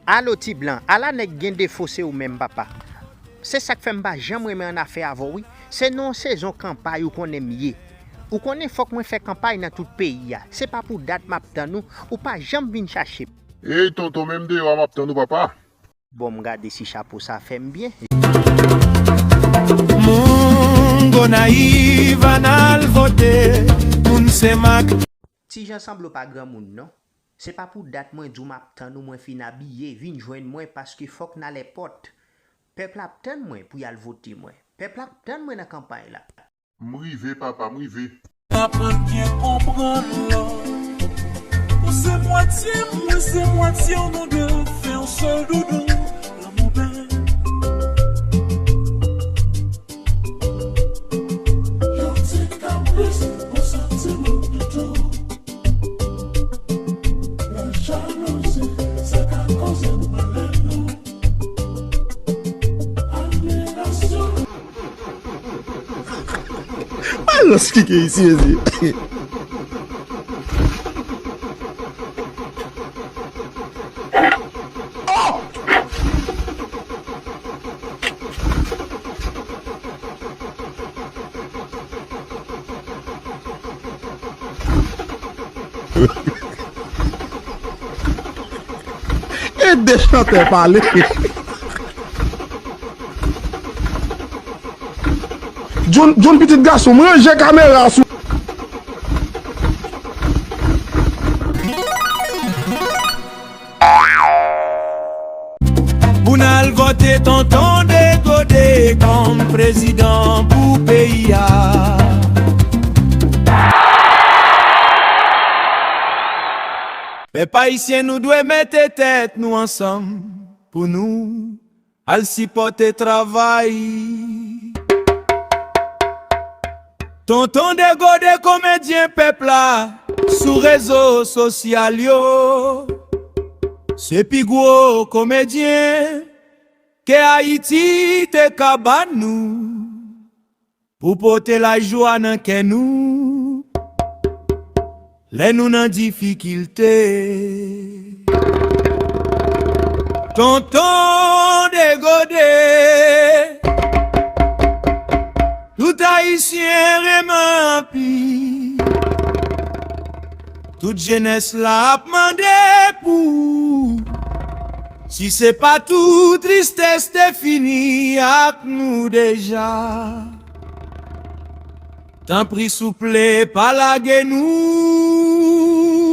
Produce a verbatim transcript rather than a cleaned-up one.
Alo ti blan, ala nèg gen defo se ou menm papa. Se sa k fè m pa janm renmen annafè avè w wi. Se nan yon sezon kanpay ou konnen m ye. Ou konnen fòk mwen fè kanpay nan tout peyi a. Se pa pou dat m ap tann ou, ou pa janm vin chache m. Ey tonton, menm deyò a m ap tann ou papa. Bon m gade si chapo sa fè m byen. Moun Gonayiv ann al vote, moun Senmak. Ti Jan sanble w pa granmoun non. Se pa pou dat mwen di w m ap tann ou, mwen fin abiye, vin jwenn mwen paske fòk n al èpòt. Pèp la ap tann mwen pou y al vote mwen. Pèp la ap tann mwen nan kanpay la. M rive papa, m rive. Aprann byen konprann lò. Ou se mwatye m, mwen se mwatye w, nou de fè yon sèl doudou. Lanmou bèl. Yon ti kapris pou santiman doudou. Lajalouzi, sa ka koze malè nou. Admirasyon. Alòs ki gen isi, mezi. Ede chantè pale. John, John pitit gason m, ranje kamera sou. Pou n al vote tonton Degode kòm prezidan pou peyi a. Pèp ayisyen, nou dwe mete tèt nou ansanm pou nou al sipòte travay. Tonton Degode, komedyen pèp la, sou rezo sosyal yo, se pi gwo komedyen ke Ayiti te ka ba nou. Pou pote lajwa nan kè nou lè nou nan difikilte. Tonton Degode, tout Ayisyen renmen anpil. Tout jenès la ap mande pou ou. Si se pa tou, tristès te fini ak nou deja. Tanpri souple, pa lage nou.